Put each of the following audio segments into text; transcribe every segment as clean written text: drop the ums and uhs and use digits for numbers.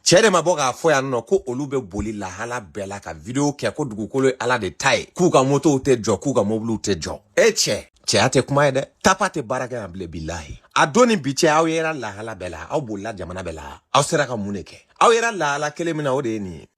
Cɛ de ma bɔ k'a fɔ yan nɔ ko olu bɛ boli lahala bɛɛ la ka video kɛ ko dugukolo ye Ala de ta ye, k'u ka motow tɛ jɔ, k'u ka mobiliw tɛ jɔ. E cɛ, cɛya tɛ kuma ye dɛ. Tapa tɛ baara kɛ yan bilen, bilahi. A don ni bi cɛ, aw yera lahala bɛɛ la, aw bolila jamana bɛɛ la, aw sera ka mun de kɛ? Aw yera lahala kelen min na, o de ye nin ye.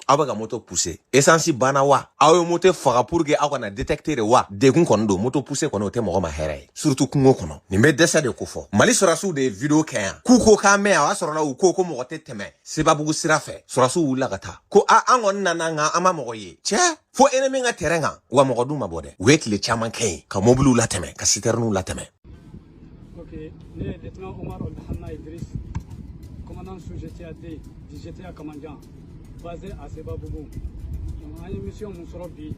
Aw bɛ ka moto pousser, essence banna wa? Aw ye moto faga pour que aw kana détecter de wa? Degun kɔni don, moto pousser kɔni, o tɛ mɔgɔ ma hɛrɛ ye, surtout kungo kɔnɔ. Nin bɛ dɛsɛ de ko fɔ. Mali sɔrɔdasiw de ye video kɛ yan k'u ko k'an mɛn yan. O y'a sɔrɔla u ko ko mɔgɔ tɛ tɛmɛ Sebabugu sira fɛ. Sɔrɔdasiw wulila ka taa ko a an kɔni nana, nka an ma mɔgɔ ye cɛ fo ennemi ka terrain kan wa. Mɔgɔ dun ma bɔ dɛ. U ye tile caman kɛ yen ka mobiliw latɛmɛ, ka citernew latɛmɛ. Ok, ne ye lieutenant Omar Ould Hanna Idriss, commandant sous GTA D du GTA Kamandian, basé à Sebabougou. Donc, an ye mission mun sɔrɔ bi,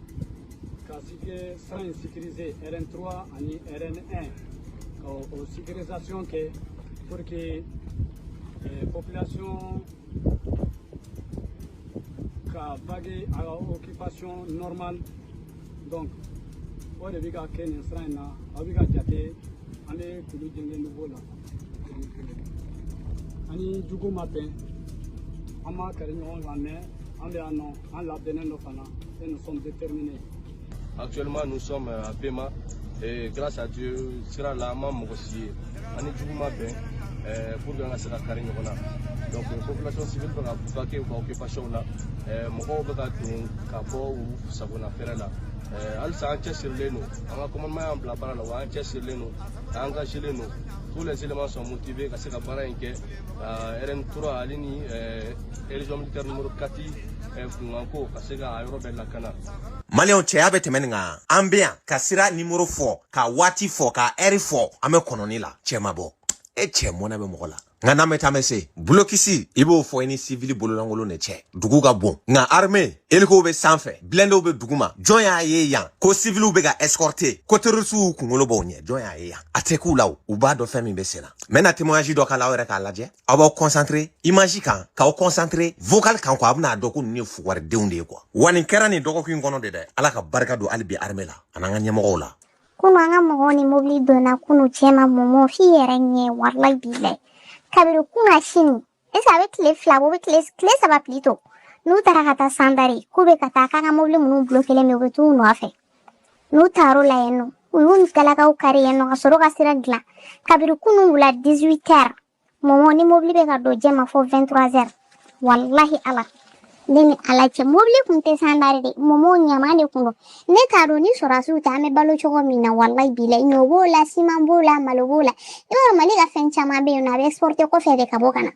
ka sira in sécuriser, RN3 ani RN1, ka o sécurisation kɛ pour que population ka vaquer à occupation normale. Donc o de bɛ ka kɛ nin sira in na. Aw bɛ ka jate, an bɛ kulu jɛngɛ niveau la. Ani jugu ma bɛn, an ma kari ɲɔgɔn kan, mais an bɛ yan nɔ, an labɛnnen dɔ fana et nous sommes déterminés. Actuellement, nous sommes à Bema et grâce à Dieu, sira la, an ma mɔgɔ si ye. Ani jugu ma bɛn pour que an ka se ka kari ɲɔgɔn na. Donc population civile bɛ ka vaquer u ka occupation la, mɔgɔw bɛ ka don ka bɔ u sagona fɛrɛ la. Halisa an cɛsirilen don, an ka commandement y'an bila baara la wa, an cɛsirilen don, an engagelen don. Tous les éléments sont motivés ka se ka baara in kɛ, RN3 ale ni région militaire numéro 4 kunkanko, ka se ka a yɔrɔ bɛɛ lakana. Maliyɛnw, cɛya bɛ tɛmɛ nin kan. An bɛ yan ka sira nimoro fɔ, ka waati fɔ, ka ɛri fɔ, an bɛ kɔnɔni la. Cɛ ma bɔ. E cɛ, mɔnɛ bɛ mɔgɔ la, nka n'an bɛ taa, bɛ se blocus, i b'o fɔ i ni civil bololankolon de cɛ. Dugu ka bon, nka armée hélicow bɛ sanfɛ, blindéw bɛ duguma. Jɔn y'a ye yan ko civilw bɛ ka escorter, ko terroristew y'u kunkolo bɔ u ɲɛ? Jɔn y'a ye yan? A tɛ k'u la o, u b'a dɔn fɛn min bɛ sen na. N bɛna témoignage dɔ k'a la, aw yɛrɛ k'a lajɛ. Aw b'aw concentrer image kan, k'aw concentrer vocal kan quoi. A bɛna dɔn ko ninnu ye fugaridenw de ye quoi. Wa nin kɛra nin dɔgɔkun in kɔnɔ de dɛ. Ala ka barika don hali bi armée la an'an ka ɲɛmɔgɔw la. Kunu an ka mɔgɔw ni mobili donna kunu cɛma mɔmɔ f'i yɛrɛ ɲɛ, walayi bilayi. Kabiri kunna sini est ce que a bɛ tile 2 bɔ, bɛ tile 3 plutôt, n'u taara ka taa Sandari k'u bɛ ka taa k'an ka mobili minnu bloquelen bɛ, u bɛ t'u nɔfɛ. N'u taar'o la yen nɔ, u y'u galakaw kari yen nɔ ka sɔrɔ ka sira dilan. Kabiri kunu wula 18 heures mɔmɔ, ni mobili bɛ ka don jɛma fo 23 heures. Walahi ala, ne ni ala cɛ, mobili kun tɛ Sandari de mɔmɔ, ɲama de kun don. Ne t'a dɔn ni sɔrɔdasiw tɛ, an bɛ balo cogo min na. Walahi bilayi, ɲɔ b'o la, siman b'o la, malo b'o la. I b'a dɔn Mali ka fɛn caman bɛ yen nɔ, a bɛ exporter kɔfɛ de ka bɔ ka na.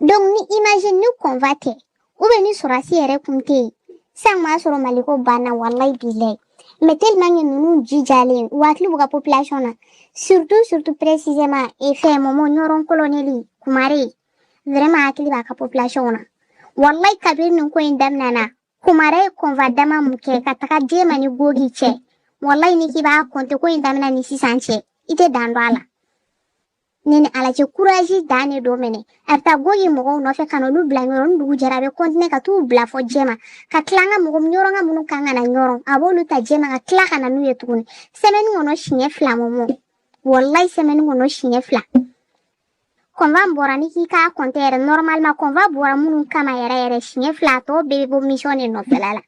Donc ni imagine ni convoi tɛ ou bien ni sɔrɔdasi yɛrɛ kun tɛ yen sisan, b'a sɔrɔ Maliko banna, walahi bilayi. Mais tellement que ninnu jijalen, u hakili b'u ka population na, surtout surtout précisément et fɛn mɔmɔ ɲɔrɔn colonel Kumare, vraiment hakili b'a ka population na. Wallahi, kabiri nin ko in daminɛna, Kumare ye convoi dama mun kɛ ka taga Jema ni Gogi cɛ, wallahi ni k'i b'a compter, ko in daminɛ ni sisan cɛ, i tɛ dan dɔn a la. Ne ni ala cɛ, courage dan de don minɛ. A bɛ taa Gogi mɔgɔw nɔfɛ ka n'olu bila ɲɔrɔn, ni dugu jɛra a bɛ continuer ka t'u bila fɔ Jema, ka tila an ka mɔgɔ ɲɔrɔn ka minnu kan ka na ɲɔrɔn, a b'olu ta Jema ka tila ka na n'u ye tuguni. Semaine kɔnɔ siɲɛ 2 mɔmɔ, wallahi, semaine kɔnɔ siɲɛ 2. Convoi bɔra, ni k'i k'a compter yɛrɛ, normalement convoi bɔra minnu kama yɛrɛ yɛrɛ siɲɛ 2, a tɔ bɛɛ bɛ bɔ mission de nɔfɛla la.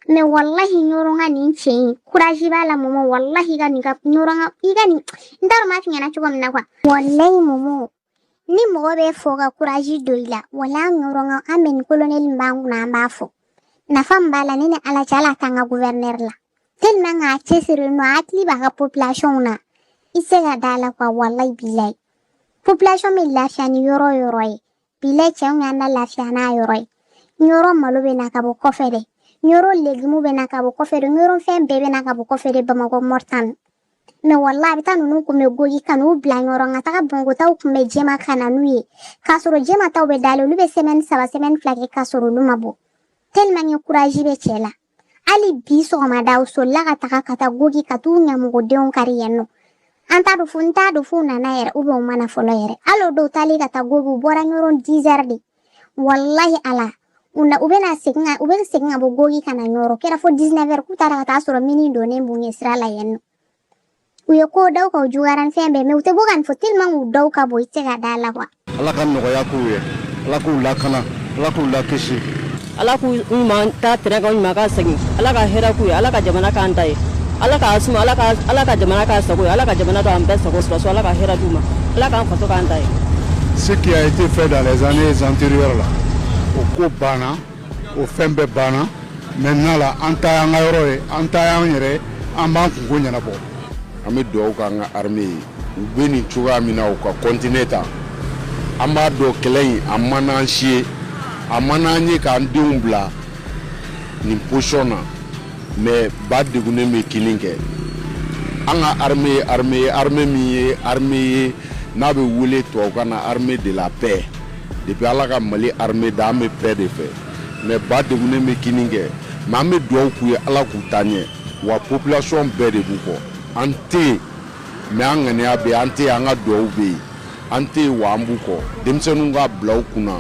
Mais wallahi, ɲɔrɔn ka nin cɛ in courage b'a la mɔmɔ. Wallahi, ka nin ka ɲɔrɔn ka i ka nin, n t'a dɔn n b'a f'i ɲɛna cogo min na quoi. Wallahi mɔmɔ, ni mɔgɔ bɛ fɔ ka courage don i la, wallahi, an ɲɔrɔn ka an bɛ nin colonel min b'an kunna, an b'a fɔ nafa min b'a la. Ne ni ala cɛ, ala t'an ka gouverneur la, tellement k'a cɛsirilen don, a hakili b'a ka population na, i tɛ se ka da la quoi. Wallahi bilayi, population bɛ lafiya ni yɔrɔ o yɔrɔ ye, bilayi, cɛw y'an na lafiya n'a yɔrɔ ye. Ɲɔrɔ malo bɛ na ka bɔ kɔfɛ dɛ, ɲɔrɔ légume bɛ na ka bɔ kɔfɛ de, ɲɔrɔ fɛn bɛɛ bɛ na ka bɔ kɔfɛ de, Bamakɔ Mɔritani. Mais wallahi, a bɛ taa ninnu kun bɛ Gogi ka n'u bila ɲɔrɔ, ka taga Bamakɔtaw kun bɛ Jema ka na n'u ye, k'a sɔrɔ Jema taw bɛ dalen, olu bɛ semaine 3, semaine 2 kɛ k'a sɔrɔ olu ma bɔ, tellement que courage bɛ cɛ la. Hali bi sɔgɔmada, u solila ka taga ka taa Gogi ka t'u ɲamɔgɔdenw kari yen nɔ. An t'a dɔn fo, n t'a dɔn f'u nana yɛrɛ ou bien u ma na fɔlɔ yɛrɛ. Hali o dɔw taalen ka taa Gogi, u bɔra ɲɔrɔ 10 heures de. Walahi ala u na u bɛna segin ka u bɛ segin ka bɔ Gogi ka na Ɲɔrɔ kɛra fo 19 heures k'u taara ka taa sɔrɔ mini donnen b'u ɲɛ sira la yen nɔ. U ye ko daw ka u juguyara ni fɛn bɛɛ mais u tɛ bɔ ka nin fɔ tellement u daw ka bon i tɛ se ka da la quoi. Ala ka nɔgɔya k'u ye, Ala k'u lakana, Ala k'u lakisi. Ala k'u ɲuman taa terrain kan, u ɲuman ka segin. Ala ka hɛrɛ k'u ye, Ala ka jamana k'an ta ye. Ala k'a suma, Ala ka jamana k'a sago ye, Ala ka jamana to an bɛɛ sago sɔrɔ, Ala ka hɛrɛ d'u ma, Ala k'an faso k'an ta ye. Ce qui a été fait dans les années antérieures là, o ko banna, o fɛn bɛɛ banna. Maintenant là, an ta y'an ka yɔrɔ ye, an ta y'an yɛrɛ ye, an b'an kunko ɲɛnabɔ. An bɛ dugawu k'an ka armée ye, u bɛ nin cogoya min na, u ka continuer tan. An b'a dɔn kɛlɛ in a man n'an si ye, a man n'an ye k'an denw bila nin position na, mais ba degunnen bɛ kinin kɛ. An ka armée ye armée ye, armée min ye armée ye n'a bɛ wele tubabukan na armée de la paix. Depuis Ala ka Mali armée da, an bɛ paix de fɛ, mais ba degunnen bɛ kinin kɛ. Mais an bɛ dugawu k'u ye, Ala k'u taa ɲɛ wa population bɛɛ de b'u kɔ. An tɛ yen, mais an ŋaniya bɛ yen, an tɛ yen, an ka dugawu bɛ yen, an tɛ yen wa an b'u kɔ. Denmisɛnninw ka bila u kunna,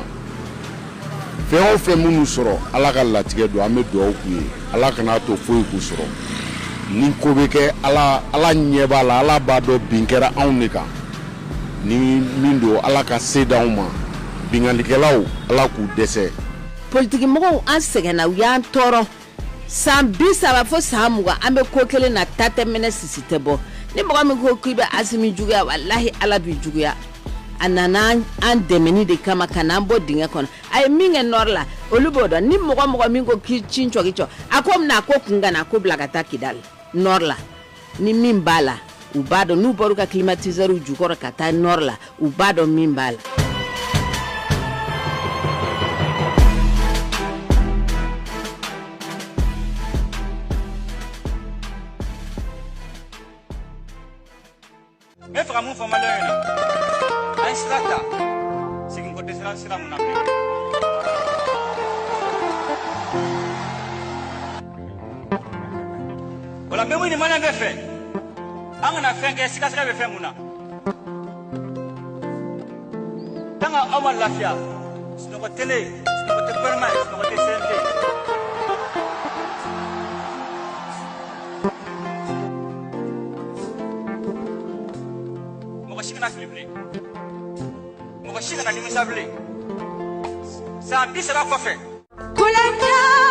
fɛn o fɛn minnu sɔrɔ, Ala ka latigɛ don. An bɛ dugawu k'u ye, Ala kan'a to foyi k'u sɔrɔ. Ni ko bɛ kɛ, Ala, Ala ɲɛ b'a la, Ala b'a dɔn bin kɛra anw de kan. Ni min don, Ala ka se d'anw ma. Binkannikɛlaw, Ala k'u dɛsɛ. Politikimɔgɔw, an sɛgɛnna, u y'an tɔɔrɔ san 30 fo san 20, an bɛ ko kelen na, ta tɛ mɛnɛ, sisi tɛ bɔ. Ni mɔgɔ min ko k'i bɛ Asimi juguya, walahi Ala b'i juguya. A nana an dɛmɛni de kama ka n'an bɔ dingɛ kɔnɔ. A ye min kɛ nord la, olu b'o dɔn. Ni mɔgɔ mɔgɔ min ko k'i ci cɔki cɔ, a ko mina a ko kun ka na a ko bila ka taa Kidali nord la, ni min b'a la, u b'a dɔn. N'u bɔr'u ka climatiseur jukɔrɔ ka taa nord la, u b'a dɔn min b'a la. N bɛ fɛ ka mun fɔ maliyɛnw ɲɛna, an ye sira ta, segin ko tɛ sira sira mun na bilen. O la n bɛ mun ɲini maliyɛn bɛɛ fɛ, an kana fɛn kɛ sigasiga bɛ fɛn mun na. Tant que aw ma lafiya, sunɔgɔ tɛ ne ye, sunɔgɔ tɛ gouvernement ye, sunɔgɔ tɛ CNT ye. Mɔgɔ si kana fili bilen, mɔgɔ si kana nimisa bilen san 30 kɔfɛ. Kulanjan.